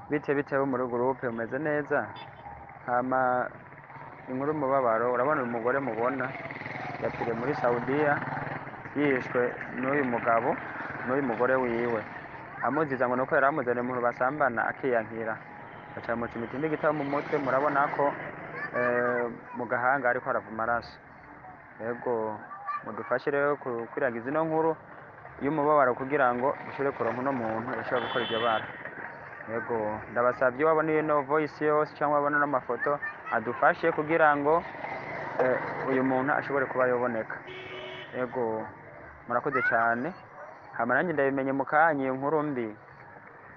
Bite bite bo muri groupe, umeze neza? Hama inkuru mubabaro, urabona uyu mugore mubona yapfiriye muri Saudiya, yishwe n'uyu mugabo n'uyu mugore wiwe, amuziza ngo nuko yari amuzaniye umuntu basambana akiyankira, baca bamucumita imbugita mu mutwe. Murabona ko mu gahanga ariko arava amaraso. Yego, mudufashe rero gukwiragiza ino nkuru y'umubabaro kugira ngo dushobore kuronka uno muntu yashobora gukora iryo bara. Yego, ndabasabye, wabona ino voice yose cyangwa wabona n'amafoto, adufashe kugira ngo uyu muntu ashobore kuba yoboneka. Yego, murakoze cyane. Hama nanjye ndabimenye mu kanya iyo nkuru mbi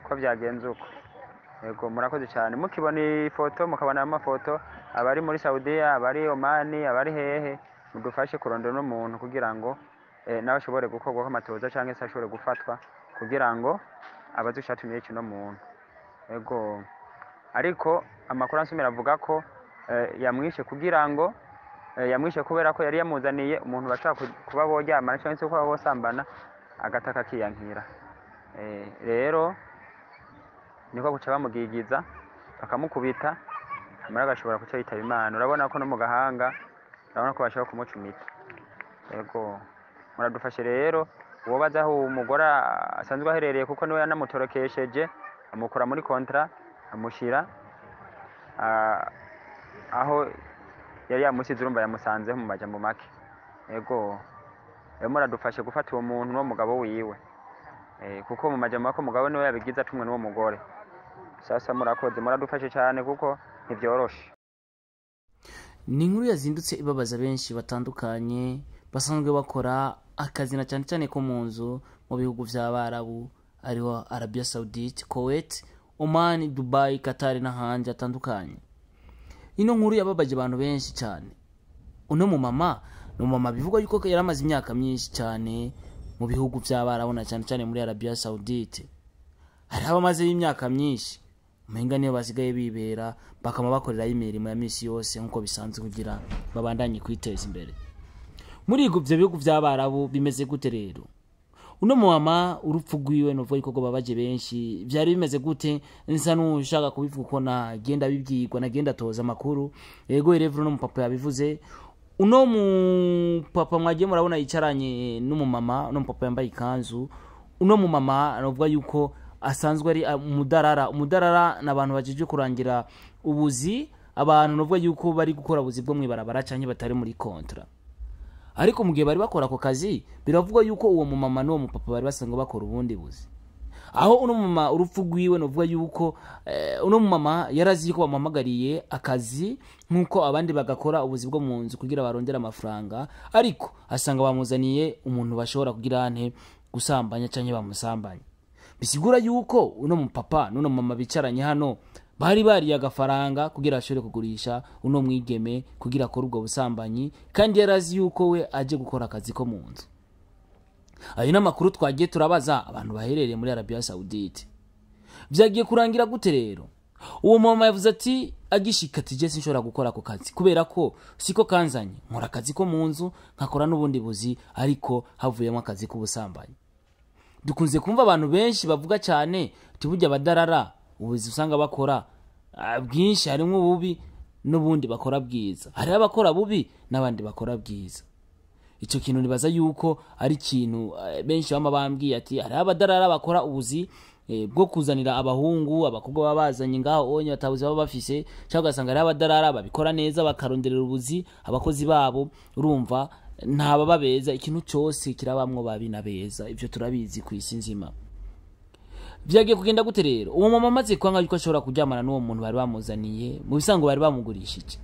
ko byagenze uko. Yego, murakoze cyane. Mukibona ifoto, mukabona amafoto, abari muri Saudiya, abari Omani, abari hehe, mudufashe kurondera uno muntu kugira ngo nawe ashobore gukorwaho amatohoza cyangwa se ashobore gufatwa kugira ngo abaze icatumye yica uno muntu. Yego, ariko amakuru ansumira avuga ko yamwishe kugira ngo yamwishe kubera ko yari yamuzaniye umuntu bashaka kuba boryamana cyangwa se kuba bosambana, agataka akiyankira. Rero niko guca bamugigiza bakamukubita, amara agashobora guca yitaba Imana. Urabona ko no mu gahanga, urabona ko bashobora kumucumita. Yego, muradufashe rero. Uwo baza aho umugore asanzwe aherereye, kuko niwe yanamutorokesheje amukura muri contrat, amushyira aho yari yamusize, urumva yamusanzeho mu majambo make. Yego, rero muradufashe gufata uwo muntu n'uwo mugabo wiwe, kuko mu majambo make umugabo niwe yabigize atumwe n'uwo mugore. Sasa murakoze, muradufashe cyane kuko ntibyoroshe. Ni inkuru yazindutse ibabaza benshi batandukanye basanzwe bakora akazi na cyane cyane ko mu nzu mu bihugu by'Abarabu, ariho Arabia Saudite, Kuwait, Oman, Dubai, Qatar n'ahandi hatandukanye. Ino nkuru yababaje abantu benshi cyane. Uno mumama ni umumama bivugwa yuko yari amaze imyaka myinshi cyane mu bihugu by'Abarabu, na cyane cyane muri Arabia Saudite. Hariho abamazeyo imyaka myinshi, umenga niyo basigaye bibera, bakaba bakorerayo imirimo ya minsi yose nk'uko bisanzwe kugira babandanye kwiteza imbere muri ibyo bihugu by'Abarabu. Bimeze gute rero? Uno mumama urupfu rwiwe nuvuga yuko babaje benshi. Byari bimeze gute? Nsa n'ushaka kubivuga uko nagenda bibwirwa, nagenda toza amakuru. Yego, rero uno mupapa yabivuze. Uno mupapa mwagiye murabona yicaranye n'umumama, uno mupapa yambaye ikanzu, uno mumama navuga yuko asanzwe ari umudarara. Umudarara ni abantu bajejwe kurangira ubuzi abantu, navuga yuko bari gukora ubuzi bwo mwibarabara canke batari muri contrat. Ariko mu gihe bari bakora ako kazi, biravugwa yuko uwo mumama n'uwo mupapa bari basanzwe bakora ubundi buzi. Aho uno mumama urupfu rwiwe, novuga yuko uno mumama yarazi yuko bamuhamagariye akazi nk'uko abandi bagakora ubuzi bwo mu nzu kugira barondere amafaranga, ariko asanga bamuzaniye umuntu bashobora kugira ante gusambanya canke bamusambanya. Bisigura yuko uno mupapa n'uno mama bicaranye hano bari bariye agafaranga kugira ashobore kugurisha uno mwigeme kugira akore ubwo busambanyi, kandi yarazi yuko we aje gukora akazi ko mu nzu. Ayo ni amakuru twagiye turabaza abantu baherereye muri Arabia Saudite. Byagiye kurangira gute rero? Uwo mama yavuze ati agishika ati: "Je sinshobora gukora ako kazi kubera ko siko kanzanye. Nkora akazi ko mu nzu, nkakora n'ubundi buzi, ariko havuyemo akazi k'ubusambanyi." Dukunze kumva abantu benshi bavuga cyane ati burya abadarara ubuzi usanga bakora bwinshi harimo ububi n'ubundi bakora bwiza. Hariho abakora bubi n'abandi bakora bwiza. Icyo kintu nibaza yuko ari ikintu benshi bama bambwiye ati hariho abadarara bakora ubuzi bwo kuzanira abahungu abakobwa baba bazanye ngaho onye batabuzi baba bafise, cyangwa ugasanga hariho abadarara babikora neza, bakaronderera ubuzi abakozi babo. Urumva ntaba beza, ikintu cyose kirabamwo babi na beza, ibyo turabizi ku isi nzima. Byagiye kugenda gute rero? Uwo mama amaze kwanga yuko ashobora kuryamana n'uwo muntu bari bamuzaniye, mu bisango bari bamugurishije,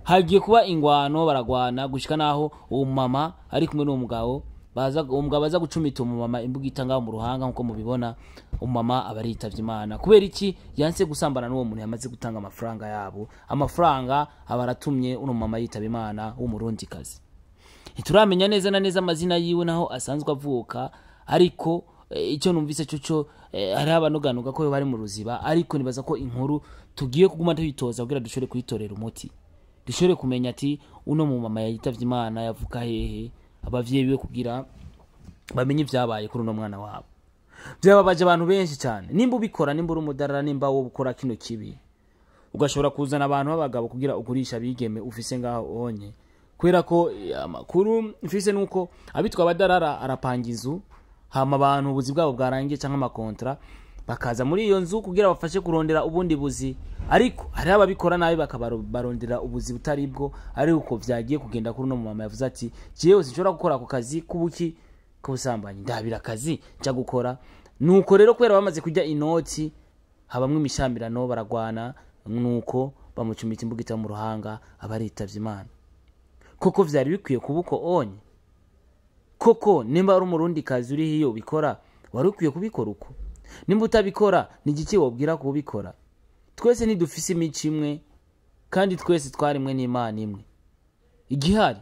hagiye kuba ingwano, baragwana gushika naho uwo mama ari kumwe n'uwo mugabo baza, uwo mugabo aza gucumita umumama imbugita ngaho mu ruhanga nkuko mubibona. Umumama aba aritavye Imana. Kubera iki? Yanse gusambana n'uwo muntu yamaze gutanga amafaranga yabo. Amafaranga aba aratumye uno mama yitaba Imana w'Umurundikazi. Ntituramenya neza na neza amazina yiwe naho asanzwe avuka, ariko icyo numvise cyo hariho abanoganuka ko bari mu Ruziba. Ariko nibaza ko inkuru tugiye kuguma tuyitoza kugira dushobore kuyitorera umuti, dushobore kumenya ati uno mu mama yitavye Imana yavuka hehe, abavyeyi biwe kugira bamenye ibyabaye kuri uno mwana wabo. Byababaje abantu benshi cyane. Nimba ubikora, nimba uri umudarara, nimba wowe ukora kino kibi, ugashobora kuzana abantu b'abagabo kugira ugurisha abigeme ufise ngaho onye, kubera ko amakuru mfise nuko abitwa abadarara arapanga inzu, hama abantu ubuzi bwabo bwarangiye cyangwa amakontra bakaza muri iyo nzu kugira bafashe kurondera ubundi buzi. Ariko hariho ababikora nabi bakabarondera ubuzi butari bwo. Ariko uko vyagiye kugenda kuri uno mama yavuze ati jewe sinshobora gukora ako kazi k'ubuki k'ubusambanyi, ndabira akazi nja gukora. Nuko rero kubera bamaze kurya inoti habamwe imishamirano, baragwana, nuko bamucumita imbugita mu ruhanga abaritavye Imana. Koko vyari bikwiye kuba uko onye? Koko nimba ari umurundi kazi uri hiyo ubikora, wari ukwiye kubikora uko? Nimba utabikora, ni igiki wobwira kubikora? Twese ntidufise imico imwe, kandi twese twarimwe n'Imana imwe. Igihari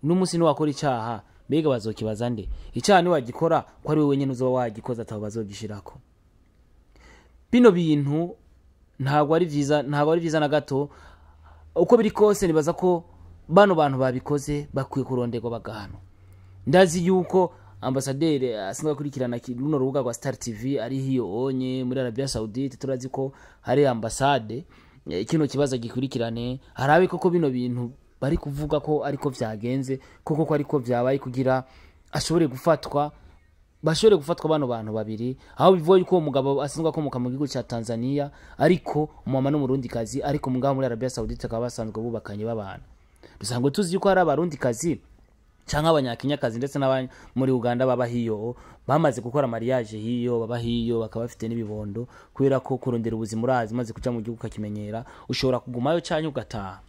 n'umunsi niwakora icaha, mbega bazokibaza nde? Icaha niwagikora ko ari wewe wenyene uzoba wagikoze, atabo bazogishirako. Bino bintu ntabwo ari vyiza, ntabwo ari vyiza na gato. Uko biri kose nibaza ko bano bantu babikoze bakwiye kuronderwa bagahanwa. Ndazi yuko ambasaderi asanzwe akurikirana runo rubuga rwa Star TV ari hiyo onye muri Arabia Saudite, turazi ko hari ambasade, kino kibazo gikurikirane, harabe koko bino bintu bari kuvuga ko ariko vyagenze, koko ko ariko vyabaye, kugira ashobore gufatwa, bashobore gufatwa bano bantu babiri. Aho bivuga yuko uwo mugabo asanzwe akomoka mu gihugu ca Tanzania, ariko umama n'umurundi kazi, ariko mugabo muri Arabia Saudite akaba basanzwe bubakanye babana. Dusanzwe tuzi yuko hari abarundi kazi canke abanyakenyakazi ndetse n'abanya muri Uganda baba hiyo, bamaze gukora mariage hiyo, baba hiyo bakaba bafite n'ibibondo, kubera ko kurondera ubuzima urazi maze kuja mu gihugu ukakimenyera, ushobora kugumayo canke ugataha.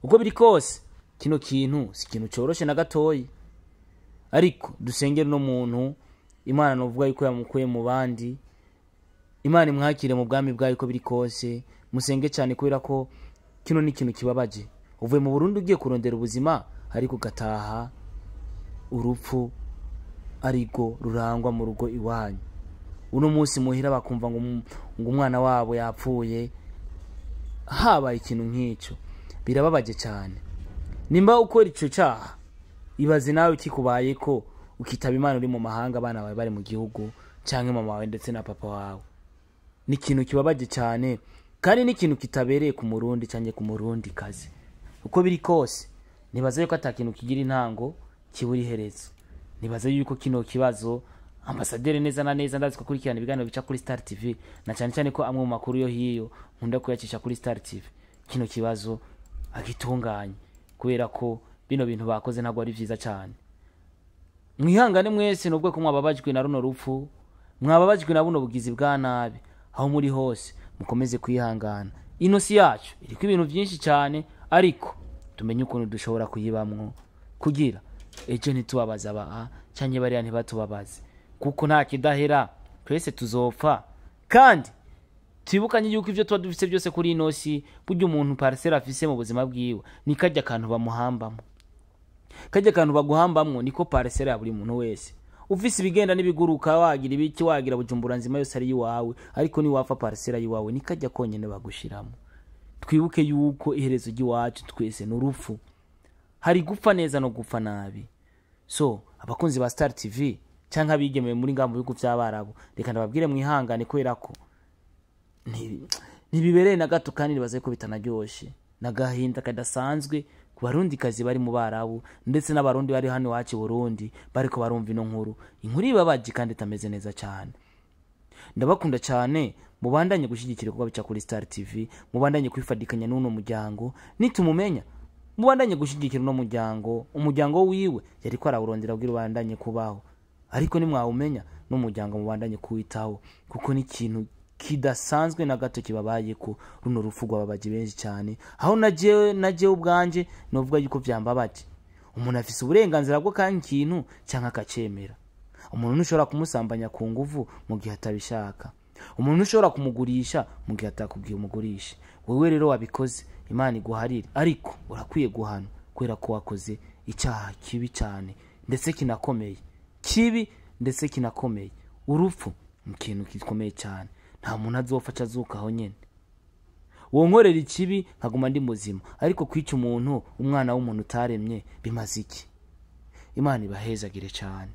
Uko biri kose kino kintu si ikintu coroshe na gatoyi, ariko dusengere no muntu Imana novuga yuko yamukuye mu bandi, Imana imwakire mu bwami bwayo. Uko biri kose musenge cyane, kubera ko kino ni ikintu kibabaje. Uvuye mu Burundi ugiye kurondera ubuzima, ariko ugataha urupfu ariko rurangwa mu rugo iwanyu. Uno munsi muhira bakumva ngo umwana wabo yapfuye, habaye ikintu nk'icyo, birababaje cyane. Nimba ukora ico cyaha, ibaze nawe kikubaye ko ukitaba Imana uri mu mahanga, abana bawe bari mu gihugu, canke mama wawe ndetse na papa wawe. Ni ikintu kibabaje cyane, kandi ni ikintu kitabereye ku murundi canke ku murundi kazi. Uko biri kose nibaza yuko ata kintu kigira intango kibura iherezo. Nibaza yuko kino kibazo ambasaderi neza na neza ndazi kukurikirana ibiganiro bica kuri Star TV, na cyane cyane ko amwe mu makuru yo hiyo nkunda kuyacisha kuri Star TV, kino kibazo agitunganye, kubera ko bino bintu bakoze ntabwo ari vyiza cyane. Mwihangane mwese nubwo ko mwababajwe na runo rupfu, mwababajwe na buno bugizi bwa nabi, aho muri hose mukomeze kwihangana. Ino si yacu iriko ibintu byinshi cyane, ariko tumenye ukuntu dushobora kuyibamwo kugira ejo ntitubabaze aba canke bariya ntibatubabaze, kuko nta kidahera, twese tuzopfa. Kandi twibukanye yuko ivyo tuba dufise byose kuri ino si, burya umuntu parcelle afise mu buzima bwiwe ni kajya kantu bamuhambamo, kajya kantu baguhambamwo niko parcelle ya buri muntu wese. Ufise ibigenda n'ibiguruka, wagira ibiki, wagira Bujumbura nzima yose ari iwawe, ariko ni wapfa parcelle yiwawe ni kajya konyene bagushiramo. Twibuke yuko iherezo ry'iwacu twese ni urupfu, hari gupfa neza no gupfa nabi. So abakunzi ba Star TV canke abigemeye muri ngambo bihugu by'abarabu, reka ndababwire mwihangane, kubera ko ntibibereye na gato, kandi nibaze ko bitanaryoshe. Nagahinda kadasanzwe ku barundi kazi bari mu barabu ndetse n'abarundi bari hano iwacu i Burundi bariko barumva ino nkuru, inkuru ibabaje kandi itameze neza cyane. Ndabakunda cyane, mubandanye gushyigikira ibikorwa bica kuri Star TV, mubandanye kwifadikanya n'uno muryango, nitumumenya mubandanye gushyigikira uno muryango. Umuryango wiwe yariko arawurondera kugira ubandanye kubaho, ariko nimwawumenya n'umuryango mubandanye kuwitaho, kuko ni ikintu kidasanzwe na gato kibabaye ko runo rupfu rwababaje benshi cyane. Aho najewe ubwanje novuga yuko vyambabaje. Umuntu afise uburenganzira bwo kandi ikintu canke akacemera. Umuntu ntushobora kumusambanya ku nguvu mu gihe atabishaka, umuntu ntushobora kumugurisha mu gihe atakubwiye umugurishe. Wewe rero wabikoze, Imana iguharire, ariko urakwiye guhanwa kubera ko wakoze icyaha kibi cyane ndetse kinakomeye, kibi ndetse kinakomeye. Urupfu ni ikintu gikomeye cyane, nta muntu azopfa azuka aho nyene. Wonkorera ikibi nkaguma ndi muzima, ariko kwica umuntu, umwana w'umuntu utaremye, bimaze iki? Imana ibahezagire cyane.